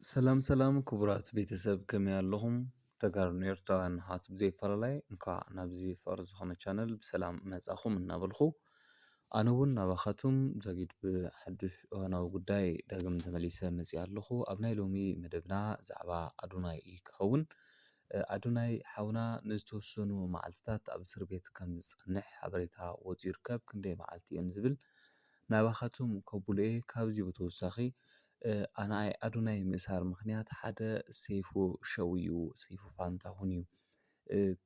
ሰላም ሰላም ክቡራት ቤተሰብ፣ ከመይ ኣለኹም? ተጋሩ ኤርትራውያን ኣሕዋት ብዘይፈላላይ እንኳዕ ናብዚ ፍቕሪ ዝኾነ ቻነል ብሰላም መጻኹም እናበልኹ፣ ኣነ እውን ናባኻቱም ዛጊድ ብሓዱሽ እዋናዊ ጉዳይ ዳግም ተመሊሰ መጺኣ ኣለኹ። ኣብ ናይ ሎሚ መደብና ዛዕባ ኣዶናይ እዩ ክኸውን። ኣዶናይ ሓውና ንዝተወሰኑ መዓልትታት ኣብ እስር ቤት ከም ዝጸንሕ ሓበሬታ ወጺኡ ይርከብ። ክንደይ መዓልቲ እዮም ዝብል ናባኻቱም ከብሎ እየ። ካብዚ ብተወሳኺ ኣናይ ኣዶናይ ምእሳር ምኽንያት ሓደ ሰይፉ ሸው እዩ፣ ሰይፉ ፋንታሁን እዩ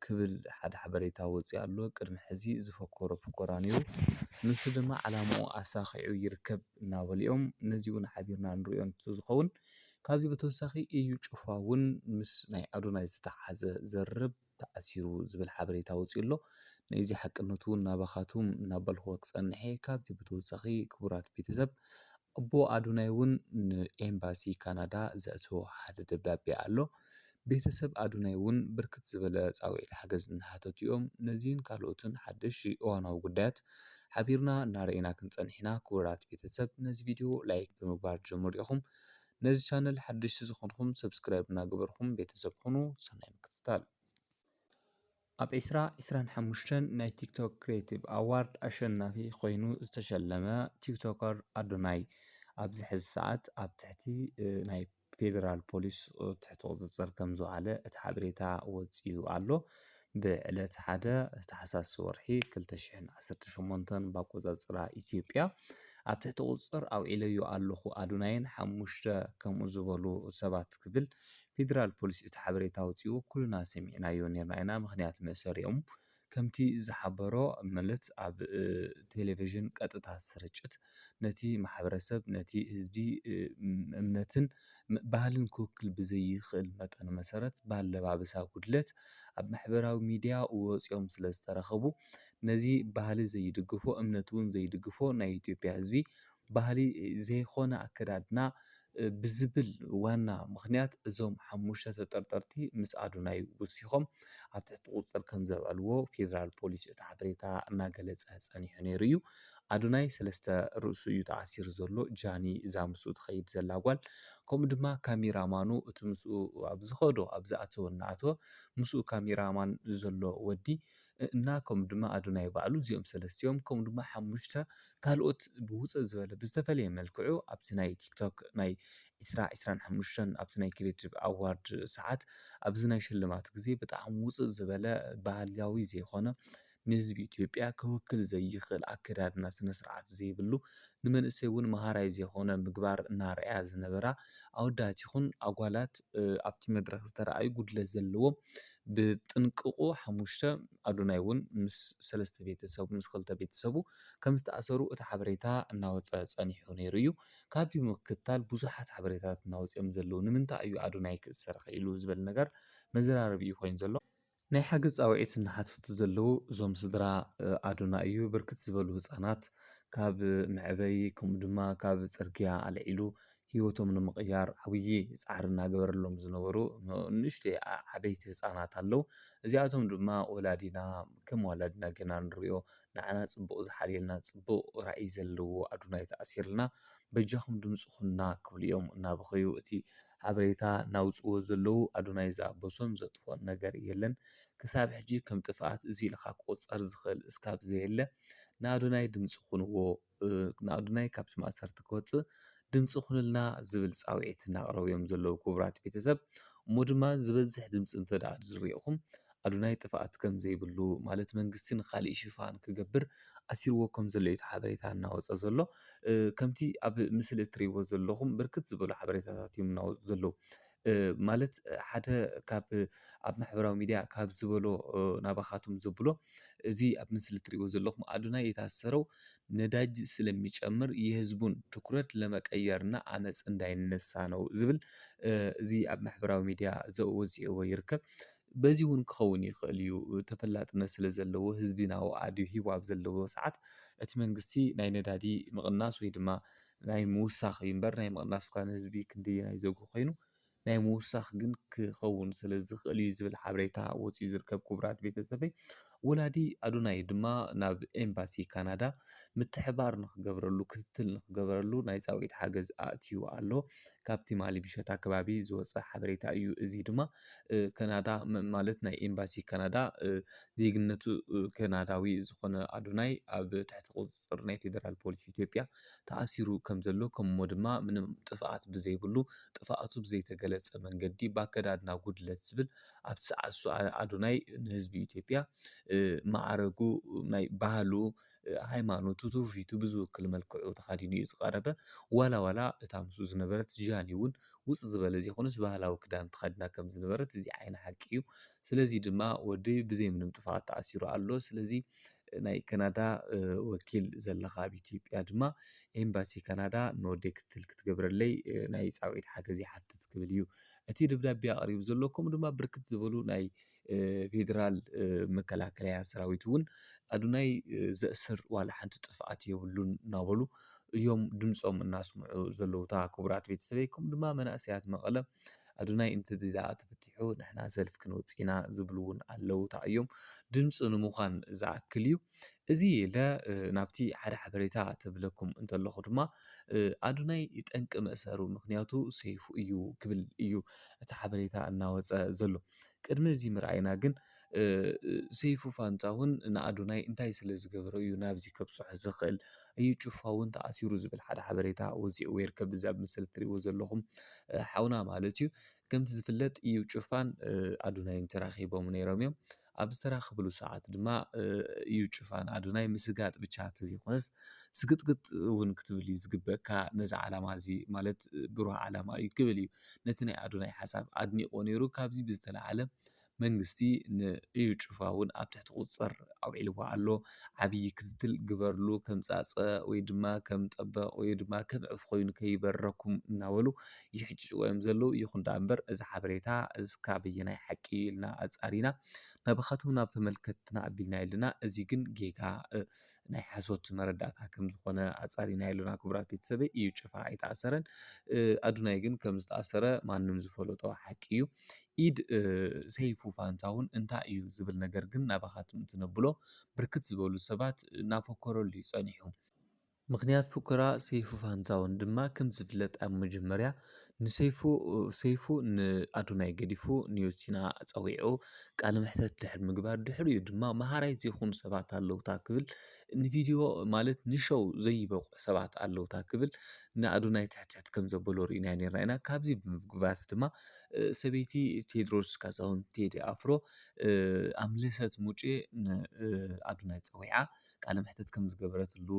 ክብል ሓደ ሓበሬታ ወፂኡ ኣሎ። ቅድሚ ሕዚ ዝፈከሮ ፍኮራ ነይሩ። ንሱ ድማ ዓላምኡ ኣሳኺዑ ይርከብ እናበሉ እዮም። ነዚ እውን ሓቢርና ንሪኦ እንትዝኸውን፣ ካብዚ ብተወሳኺ እዩ ጩፋ እውን ምስ ናይ ኣዶናይ ዝተሓዘ ዘርብ ተኣሲሩ ዝብል ሓበሬታ ወፂኡ ኣሎ። ናይዚ ሓቅነቱ እውን ናባኻቱም እናበልኩ ክፀንሐ። ካብዚ ብተወሳኺ ክቡራት ቤተሰብ ኣቦ ኣዶናይ እውን ንኤምባሲ ካናዳ ዘእተዎ ሓደ ደብዳቤ ኣሎ። ቤተሰብ ኣዶናይ እውን ብርክት ዝበለ ፃውዒት ሓገዝ እናሓተቱ እዮም። ነዚን ካልኦትን ሓደሽ እዋናዊ ጉዳያት ሓቢርና እናረኢና ክንፀንሕ ኢና። ክቡራት ቤተሰብ ነዚ ቪድዮ ላይክ ብምግባር ጀምሩ ኢኹም። ነዚ ቻነል ሓደሽቲ ዝኾንኩም ሰብስክራይብ እናገበርኩም ቤተሰብ ኩኑ። ሰናይ ምክትታል። ኣብ ዕስራ ዕስራን ሓሙሽተን ናይ ቲክቶክ ክሬቲቭ ኣዋርድ ኣሸናፊ ኮይኑ ዝተሸለመ ቲክቶከር ኣዶናይ ኣብዚ ሕዚ ሰዓት ኣብ ትሕቲ ናይ ፌደራል ፖሊስ ትሕቲ ቁፅፅር ከም ዝወዓለ እቲ ሓበሬታ ወፂኡ ኣሎ። ብዕለት ሓደ ታሕሳስ ወርሒ ክልተ ሽሕን ዓሰርተ ሸሞንተን ብኣቆፃፅራ ኢትዮጵያ ኣብ ትሕቲ ቁፅፅር ኣውዒለዮ ኣለኹ ኣዶናይን ሓሙሽተ ከምኡ ዝበሉ ሰባት ክብል ፌደራል ፖሊስ እቲ ሓበሬታ ኣውፂኡ። ኩልና ሰሚዕናዮ ነይርና ኢና። ምኽንያት መእሰሪኦም ከምቲ ዝሓበሮ ማለት ኣብ ቴሌቪዥን ቀጥታ ስርጭት ነቲ ማሕበረሰብ ነቲ ህዝቢ እምነትን ባህልን ክውክል ብዘይኽእል መጠን መሰረት ብኣለባብሳ ጉድለት ኣብ ማሕበራዊ ሚድያ ወፂኦም ስለ ዝተረኸቡ ነዚ ባህሊ ዘይድግፎ እምነት እውን ዘይድግፎ ናይ ኢትዮጵያ ህዝቢ ባህሊ ዘይኾነ ኣከዳድና ብዝብል ዋና ምኽንያት እዞም ሓሙሽተ ተጠርጠርቲ ምስ ኣዶናይ ወሲኾም ኣብ ትሕቲ ቁፅፅር ከም ዘውዐልዎ ፌደራል ፖሊስ እቲ ሓበሬታ እናገለፀ ፀኒሑ ነይሩ እዩ። ኣዶናይ ሰለስተ ርእሱ እዩ ተኣሲሩ ዘሎ። ጃኒ እዛ ምስኡ ትኸይድ ዘላ ጓል፣ ከምኡ ድማ ካሜራማኑ እቲ ምስኡ ኣብ ዝኸዶ ኣብ ዝኣተወ እናኣተወ ምስኡ ካሜራማን ዘሎ ወዲ እና ከምኡ ድማ ኣዶናይ ባዕሉ እዚኦም ሰለስቲኦም ከምኡ ድማ ሓሙሽተ ካልኦት ብውፅእ ዝበለ ብዝተፈለየ መልክዑ ኣብቲ ናይ ቲክቶክ ናይ ዕስራ ዕስራን ሓሙሽተን ኣብቲ ናይ ክሬቲቭ ኣዋርድ ሰዓት ኣብዚ ናይ ሽልማት ግዜ ብጣዕሚ ውፅእ ዝበለ ባህላዊ ዘይኮነ ንህዝቢ ኢትዮጵያ ክውክል ዘይኽእል ኣከዳድና ስነ ስርዓት ዘይብሉ ንመንእሰይ እውን መሃራይ ዘይኮነ ምግባር እናርኣያ ዝነበራ ኣወዳት ይኹን ኣጓላት ኣብቲ መድረኽ ዝተረኣዩ ጉድለት ዘለዎም ብጥንቅቑ ሓሙሽተ ኣዶናይ እውን ምስ ሰለስተ ቤተሰቡ ምስ ክልተ ቤተሰቡ ከም ዝተኣሰሩ እቲ ሓበሬታ እናወፀ ፀኒሑ ነይሩ እዩ። ካብዚ ብምክትታል ብዙሓት ሓበሬታት እናወፅኦም ዘለዉ ንምንታይ እዩ ኣዶናይ ክእሰር ክኢሉ ዝበል ነገር መዘራረቢ እዩ ኮይኑ ዘሎ። ናይ ሓገዝ ፃውዒት እናሓተቱ ዘለዉ እዞም ስድራ ኣዶናይ እዩ። ብርክት ዝበሉ ህፃናት ካብ መዕበይ ከምኡ ድማ ካብ ፅርግያ ኣልዒሉ ህይወቶም ንምቕያር ዓብዪ ፃዕሪ እናገበረሎም ዝነበሩ ንእሽተይ ዓበይቲ ህፃናት ኣለዉ። እዚኣቶም ድማ ወላዲና ከም ወላዲና ጌና ንሪኦ ንዓና ፅቡቕ ዝሓልየልና ፅቡቕ ራእይ ዘለዎ ኣዶናይ ተኣሲርልና በጃኹም ድምፂ ኩንና ክብሉ እዮም እናበኸዩ እቲ ሓበሬታ እናውፅዎ ዘለዉ። ኣዶናይ ዝኣበሶን ዘጥፍኦን ነገር የለን። ክሳብ ሕጂ ከም ጥፍኣት እዚ ኢልካ ክቑፀር ዝኽእል እስካብ ዘየለ ንኣዶናይ ድምፂ ኩንዎ፣ ንኣዶናይ ካብቲ ማእሰርቲ ክወፅእ ድምፂ ኩንልና ዝብል ፃውዒት እናቕረቡ እዮም ዘለዉ። ክቡራት ቤተሰብ እሞ ድማ ዝበዝሕ ድምፂ እንተ ደኣ ዝሪእኹም ኣዶናይ ጥፍኣት ከም ዘይብሉ ማለት መንግስቲ ንካሊእ ሽፋን ክገብር ኣሲርዎ ከም ዘሎ እዩ እቲ ሓበሬታ እናወፀ ዘሎ። ከምቲ ኣብ ምስሊ እትሪእዎ ዘለኹም ብርክት ዝበሉ ሓበሬታታት እዮም እናወፁ ዘለዉ። ማለት ሓደ ካብ ኣብ ማሕበራዊ ሚድያ ካብ ዝበሎ ናባኻቱም ዘብሎ እዚ ኣብ ምስሊ እትሪእዎ ዘለኹም ኣዶናይ የታሰረው ነዳጅ ስለሚጨምር የህዝቡን ትኩረት ለመቀየርና አመፅ እንዳይነሳ ነው ዝብል እዚ ኣብ ማሕበራዊ ሚድያ ዘወፅዕዎ ይርከብ። በዚ እውን ክኸውን ይኽእል እዩ። ተፈላጥነት ስለ ዘለዎ ህዝቢ ናብኡ ኣድሂቡ ኣብ ዘለዎ ሰዓት እቲ መንግስቲ ናይ ነዳዲ ምቕናስ ወይ ድማ ናይ ምውሳኽ እዩ እምበር ናይ ምቕናስ እኳ ንህዝቢ ክንደየናይ ዘጉ ኮይኑ ናይ ምውሳኽ ግን ክኸውን ስለ ዝኽእል እዩ ዝብል ሓበሬታ ወፂኡ ዝርከብ። ክቡራት ቤተሰበይ ወላዲ ኣዶናይ ድማ ናብ ኤምባሲ ካናዳ ምትሕባር ንኽገብረሉ፣ ክትትል ንኽገበረሉ ናይ ጻውዒት ሓገዝ ኣእትዩ ኣሎ። ካብ ትማሊ ምሸት ኣከባቢ ዝወጸ ሓበሬታ እዩ። እዚ ድማ፣ እ፣ ካናዳ፣ ም-፣ ማለት ናይ ኤምባሲ ካናዳ፣ እ፣ ዜግነቱ፣ እ፣ ካናዳዊ ዝኾነ ኣዶናይ ኣብ ትሕቲ ቁጽጽር ናይ ፌደራል ፖሊስ ኢትዮጵያ ተኣሲሩ ከም ዘሎ፣ ከምኡ ድማ ምንም ጥፍኣት ብዘይብሉ፣ ጥፍኣቱ ብዘይተገለጸ መንገዲ፣ ብኣከዳድና ጉድለት ዝብል ኣብቲ ሰዓት እሱ ኣ-፣ ኣዶናይ ንህዝቢ ኢትዮጵያ፣ እ፣ ማዕረጉ፣ ናይ ባህሉ፣ እ፣ ሃይማኖቱ፣ ትውፊቱ ብዝውክል መልክዑ ተኸዲኑ እዩ ዝቐረበ። ዋላ ዋላ እታ ምስኡ ዝነበረት ጃኒ እውን ውጽእ ዝበለ ዘይኮነስ ባህላዊ ክዳን ተኸዲና ከም ዝነበረት እዚ ዓይኒ ሓቂ እዩ። ስለዚ ድማ ወዲ ብዘይ ምንም ጥፍኣት ተኣሲሩ ኣሎ። ስለዚ ናይ ካናዳ፣ እ፣ ወኪል ዘለኻ ኣብ ኢትዮጵያ ድማ ኤምባሲ ካናዳ ንወደይ ክትትል ክትገብረለይ፣ እ፣ ናይ ጻውዒት ሓገዝ ይሓትት ክብል እዩ እቲ ደብዳቤ ኣቕሪቡ ዘሎ። ከምኡ ድማ ብርክት ዝበሉ ናይ፣ እ፣ ፌደራል፣ እ፣ መከላከያ ሰራዊት እውን ኣዶናይ፣ እ፣ ዘእስር ዋላ ሓንቲ ጥፍኣት የብሉን እናበሉ እዮም ድምፆም እናስምዑ ዘለዉ። እታ ክቡራት ቤተሰበይ፣ ከምኡ ድማ መናእሰያት መቐለ ኣዶናይ እንተዘይደኣ ተፈቲሑ ንሕና ሰልፊ ክንወፅእ ኢና ዝብሉ እውን ኣለዉ። እታ እዮም ድምፂ ንምዃን ዝኣክል እዩ። እዚ ኢለ፣ እ፣ ናብቲ ሓደ ሓበሬታ ተብለኩም እንተለኹ ድማ፣ እ፣ ኣዶናይ ጠንቂ መእሰሩ ምኽንያቱ ሰይፉ እዩ ክብል እዩ እቲ ሓበሬታ እናወፀ ዘሎ። ቅድሚ እዚ ምርኣይና ግን፣ እ፣ ሰይፉ ፋንታሁን ንኣዶናይ እንታይ ስለ ዝገበሮ እዩ ናብዚ ከብፅሖ ዝኽእል? እዩ ጩፋ እውን ተኣሲሩ ዝብል ሓደ ሓበሬታ ወፂእዎ ይርከብ። እዚ ኣብ ምስሊ እትሪእዎ ዘለኹም፣ እ፣ ሓውና ማለት እዩ። ከምቲ ዝፍለጥ እዩ ጩፋን፣ እ፣ ኣዶናይን ተራኺቦም ነይሮም እዮም። ኣብ ዝተራኸብሉ ሰዓት ድማ፣ እ፣ እዩ ጩፋን ኣዶናይ ምስጋጥ ብቻ ተዘይኮነስ ስግጥግጥ እውን ክትብል እዩ ዝግበእካ። ነዚ ዓላማ እዚ ማለት፣ እ፣ ብሩህ ዓላማ እዩ ክብል እዩ ነቲ ናይ ኣዶናይ ሓሳብ ኣድኒቕዎ ነይሩ። ካብዚ ብዝተላዓለ መንግስቲ ንእዩ ጩፋ እውን ኣብ ትሕቲ ቁፅፅር ኣውዒልዎ ኣሎ። ዓብዪ ክትትል ግበርሉ፣ ከም ፃፀ ወይ ድማ ከም ጠበቕ ወይ ድማ ከም ዕፍ ኮይኑ ከይበረኩም እናበሉ ይሕጭጭዎ እዮም ዘለዉ። ይኹን ደኣ እምበር እዚ ሓበሬታ እስካብ በየናይ ሓቂ እዩ ኢልና ኣፃሪና ናባኻትኩም ናብ ተመልከትትና ኣቢልና ኣለና። እዚ ግን ጌጋ፣ እ፣ ናይ ሓሶት መረዳእታ ከም ዝኾነ ኣፃሪና ኣለና። ክቡራት ቤተሰበይ፣ እዩ ጭፋ ኣይተኣሰረን። እ፣ ኣዱናይ ግን ከም ዝተኣሰረ ማንም ዝፈለጦ ሓቂ እዩ። ኢድ፣ እ፣ ሰይፉ ፋንታሁን እንታይ እዩ ዝብል ነገር ግን ናባኻትኩም እንትነብሎ ብርክት ዝበሉ ሰባት እናፈከረሉ እዩ ጸኒሑ። ምኽንያት ፉከራ ሰይፉ ፋንታሁን ድማ ከም ዝፍለጥ ኣብ መጀመርያ ንሰይፉ፣ ሰይፉ ንኣዶናይ ገዲፉ ንዮሲና ጸዊዑ ቃለ መሕተት ድሕሪ ምግባር፣ ድሕሪኡ ድማ መሃራይ ዘይኮኑ ሰባት ኣለዉ እታ ክብል ንቪድዮ ማለት ንሾው ዘይበቑ ሰባት ኣለዉ እታ ክብል ንኣዶናይ ትሕትሕት ከም ዘበሎ ርኢና ነርና ኢና። ካብዚ ብምብጋስ ድማ፣ እ፣ ሰበይቲ ቴድሮስ ካሳሁን ቴዲ ኣፍሮ፣ እ፣ ኣምለሰት ሙጬ ን-፣ እ፣ ኣዶናይ ጸዊዓ ቃለ መሕተት ከም ዝገበረትሉ፣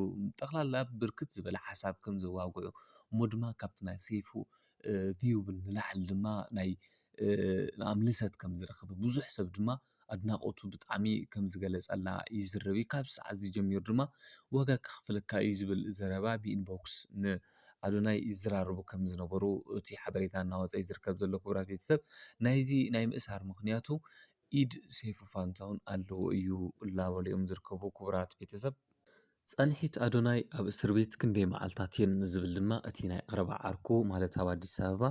ጠቕላላ ብርክት ዝበለ ሓሳብ ከም ዘዋግዑ፣ እሞ ድማ ካብቲ ናይ ሰይፉ፣ እ፣ ቪው ንላዕሊ ድማ ናይ፣ እ፣ ኣምለሰት ከም ዝረኸበ፣ ብዙሕ ሰብ ድማ ኣድናቖቱ ብጣዕሚ ከም ዝገለጸላ ይዝረብ እዩ። ካብ ሰዓት እዚ ጀሚሩ ድማ ዋጋ ከኽፍለካ እዩ ዝብል ዘረባ ብኢንቦክስ ንኣዶናይ ይዘራረቡ ከም ዝነበሩ እቲ ሓበሬታ እናወጸ እዩ ዝርከብ ዘሎ። ክቡራት ቤተሰብ፣ ናይዚ ናይ ምእሳር ምኽንያቱ ኢድ ሰይፉ ፋንታሁን ኣለዎ እዩ እናበሉ እዮም ዝርከቡ። ክቡራት ቤተሰብ፣ ጸንሒት ኣዶናይ ኣብ እስር ቤት ክንደይ መዓልታት እየን ንዝብል ድማ እቲ ናይ ቀረባ ዓርኩ፣ ማለት ኣብ ኣዲስ ኣበባ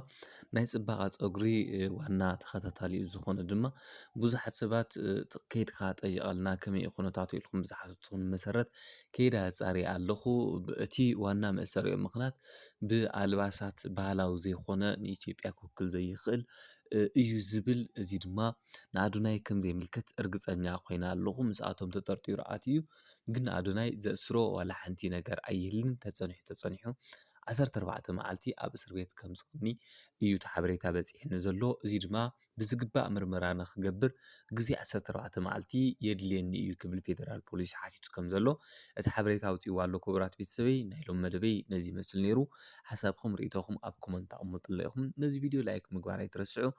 ናይ ጽባቐ ጸጉሪ፣ እ፣ ዋና ተኸታታሊኡ ዝኾነ ድማ ብዙሓት ሰባት፣ እ፣ ጥ-፣ ከይድካ ጠይቐልና ከመይ እዩ ኩነታቱ ኢልኩም ብዝሓተትኩም መሰረት ከይደ ኣጻርየ ኣለኹ። ብ-፣ እቲ ዋና መእሰሪኡ ምኽንያት ብኣልባሳት ባህላዊ ዘይኮነ ንኢትዮጵያ ክውክል ዘይኽእል፣ እ፣ እዩ ዝብል፣ እዚ ድማ ንኣዶናይ ከም ዘይምልከት እርግጸኛ ኮይነ ኣለኹ። ምስኣቶም ተጠርጢሩ ኣትዩ፣ ግን ንኣዶናይ ዘእስሮ ዋላ ሓንቲ ነገር ኣይህልን። ተጸኒሑ ተጸኒሑ ዓሰርተ ኣርባዕተ መዓልቲ ኣብ እስር ቤት ከም ዝቕኒ እዩ እቲ ሓበሬታ በጺሕኒ ዘሎ። እዚ ድማ ብዝግባእ ምርመራ ንኽገብር ግዜ ዓሰርተ ኣርባዕተ መዓልቲ የድልየኒ እዩ ክብል ፌደራል ፖሊስ ሓቲቱ ከም ዘሎ እቲ ሓበሬታ ኣውጺእዎ ኣሎ። ክቡራት ቤተሰበይ፣ ናይ ሎም መደበይ ነዚ ይመስል ነይሩ። ሓሳብኩም ርኢቶኹም ኣብ ኮመንት ኣቕምጡለይ ኢኹም። ነዚ ቪድዮ ላይክ ምግባር ኣይትረስዑ።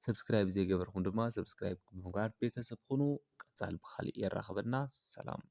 ሰብስክራይብ ዘይገበርኩም ድማ ሰብስክራይብ ብምግባር ቤተሰብ ኩኑ። ቀጻል ብኻሊእ የራኽበና። ሰላም።